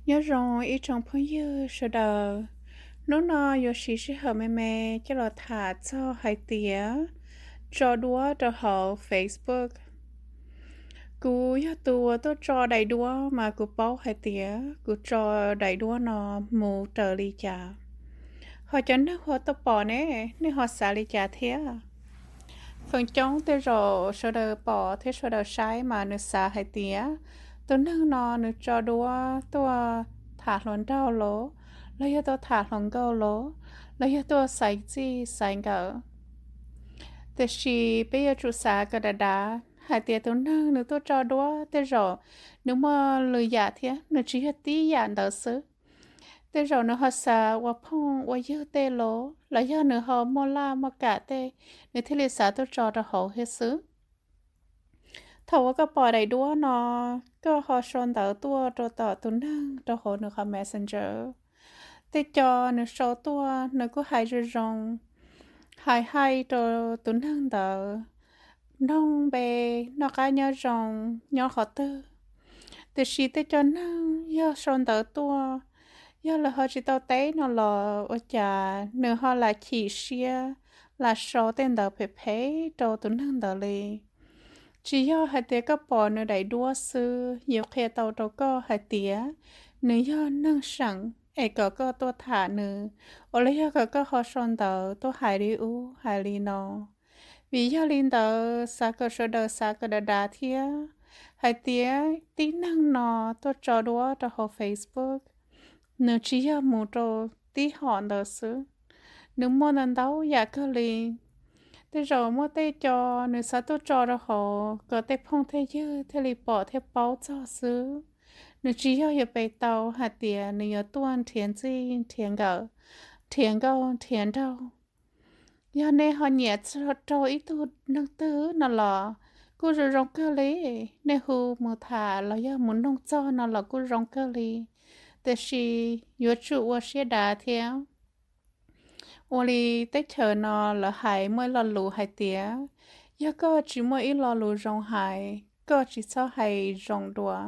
Nyob zoo ib tsoom phooj ywg sawv daws, hnub no yuav siv sij hawm me me coj los tham txog hais tias tso duab rau hauv Facebook. Kuv yog tus uas tuaj tso daim duab mas kuv paub hais tias kuv tso daim duab no mus raws li cas. Ho cov neeg uas tuaj pom ne, nej ho xav li cas thiab? Feem coob tej zaum sawv daws pom thiab sawv daws saib mas nws xav hais tias tus neeg no nws tso duab tuaj tham hluas nraug los, los yog tuaj tham hluas nkauj los, los yog tuaj xaiv txij xaiv nkawm. Tiam sis peb yuav tsum xav kom dav dav hais tias tus neeg nws tuaj tso duab tej zaum nws muaj lwm yam thiab, nws tsis yog tib yam ntawd xwb. Tej zaum nws ho xav ua phooj ua ywg tej los, los yog nws ho muaj laj muaj kam tej, nws thiaj li xav tuaj tso rau hauv thiab xwb. Thaum uas koj pom daim duab no, koj ho sau ntawv tuaj rau tom tus neeg rau hauv nws qhov Messenger. Tej co nws sau tuaj nws kuj hais zoo zoo, hais hais rau tus neeg ntawd, nug npe, noj qab nyob zoo, nyob qhov twg. Tiam sis tej co neeg yog sau ntawv tuaj, yog lawv ho tsis tau teb no los ua cas nws ho lam chim siab, lam sau tej ntawv phem phem rau tus neeg ntawd li. Tsis yog hais tias koj pom nws daim duab xwb, yuav qhia tau rau koj hais tias nws yog neeg seem es kom koj tuaj tham nws, uas los yog kom koj ho sau ntawv tuaj hais li ub hais li no. Vim yog li ntawd xav kom sawv daws xav kom dav dav thiab hais tias tib neeg no tuaj tso duab rau hauv Facebook, nws tsis yog mus rau tib hom ntawd xwb, nws muaj ntau ntau yam kawg li. Tej zaum muaj tej co nws xav tuaj tso rau hauv kom tej phooj tej ywg thiaj li pom thiaj paub txog xwb. Nws tsis yog yuav pe tau hais tias nws yuav tuaj nrhiav txij nrhiav nkawm, nrhiav nkauj nrhiav nraug. Yog nej ho nyiam raug ib tug neeg twg no los kuj zoo zoo kawg li, nej hu mus tham los yog mus noog txog no los kuj zoo kawg li. Tiam sis yuav tsum ua siab dav thiab. Ua li teb chaws no lawv hais muaj ib lo lus hais tias, yog koj tsis muaj ib lo lus zoo hais, koj tsis txhob hais zoo dua.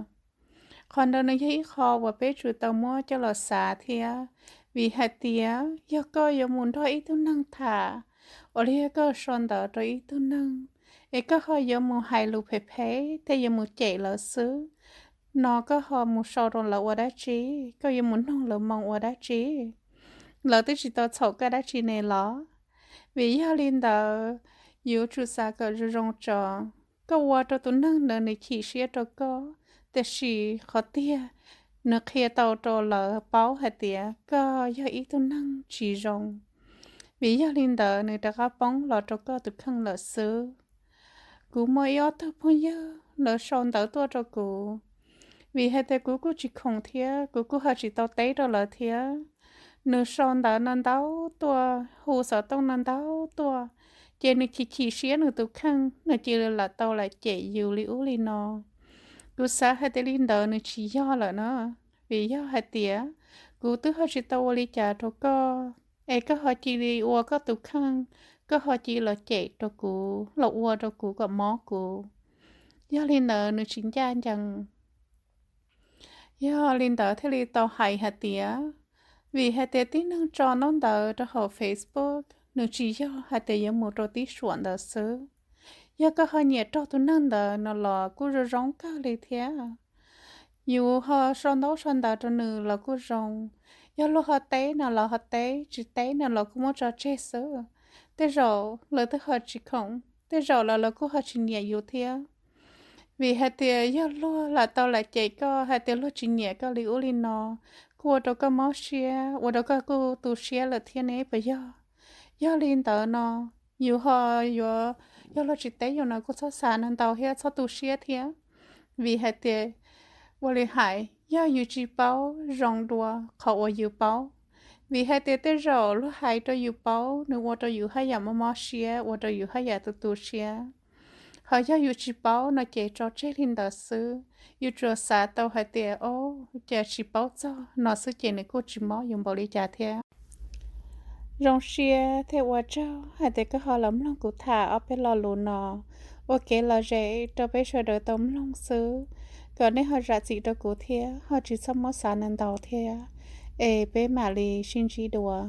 Qhov ntawd nws yog ib qho uas peb tsum tau muab coj los xav thiab, vim hais tias yog koj yuav mus nrog ib tug neeg tham, uas li yog koj sau ntawv rau ib tug neeg, es koj ho yuav mus hais lus phem phem thiab yuav mus cem lawv xwb, no koj ho mus sau rau lawv ua dab tsi? Koj yuav mus noog lawv moo ua dab tsi? Lawv twb tsis tau txhaum koj dab tsi ne los? Vim yog li ntawd, yuav tsum xav kom zoo zoo tso. Koj ua rau tus neeg ntawd nws chim siab rau koj, tiam sis qhov tiag, nws qhia tau rau lawv paub hais tias koj yog ib tug neeg tsis zoo. Vim yog li ntawd nws rov qab poob los rau koj tus kheej lawm xwb. Kuv muaj ib ob tug phooj ywg lawv sau ntawv tuaj rau kuv, vim hais tias kuv kuj tsis khoom thiab kuv kuj ho tsis tau teb rau lawv thiab. Nws sau ntawv no ntau tuaj, hu xov tooj no ntau tuaj, ces nws chim chim siab nws tus kheej, nws cia li lam tau lam cem yus li ub li no. Kuv xav hais tias li ntawd nws tsis yog lawm na, vim yog hais tias kuv twb ho tsis tau ua li cas rau koj, es koj ho cia li ua koj tus kheej, koj ho cia li los cem rau kuv, los ua rau kuv kom mob kuv. Yog li ntawd nws tsis ncaj ncees. Yog li ntawd thiaj li tau hais hais tias, vim hais tias tib neeg tso ntaub ntawv rau hauv Facebook, nws tsis yog hais tias yuav mus rau tib suam ntawd xwb. Yog koj ho nyiam raug tus neeg ntawd no los kuj zoo zoo kawg li thiab. Yus ho sau ntaub sau ntawv rau nws los kuj zoo. Yog luag ho teb no los ho teb, tsis teb no los kuj muab tso tseg xwb. Tej zaum lawv twb ho tsis khoom, tej zaum los lawv kuj ho tsis nyiam yus thiab. Vim hais tias yog luag lam tau lam cem koj hais tias luag tsis nyiam koj li ub li no, kuj ua rau koj mob siab, ua rau koj kuj tu siab lawm thiab ne puas yog? Yog li ntawd no, yus ho yuav, yog luag tsis teb yus no kuj txhob xav no ntau thiab txhob tu siab thiab. Vim hais tias, ua li hais, yog yus tsis paub zoo dua qhov uas yus paub. Vim hais tias tej zaum luag hais rau yus paub, nws ua rau yus haj yam mob mob siab, ua rau yus haj yam tu tu siab. Ho yog yus tsis paub no ces tso tseg li ntawd xwb. Yus tsuas xav tau hais tias, o, cas tsis paub txog no xwb ces nws kuj tsis mob yus npaum li cas thiab. Zoo siab thiab ua tsaug hais tias koj ho los mloog kuv tham ob peb lo lus no ua kev lom zem rau peb sawv daws tau mloog xwb. Thov nej ho zam txim rau kuv thiab, ho tsis txhob muab xav ntau thiab, es peb mam li sib ntsib dua.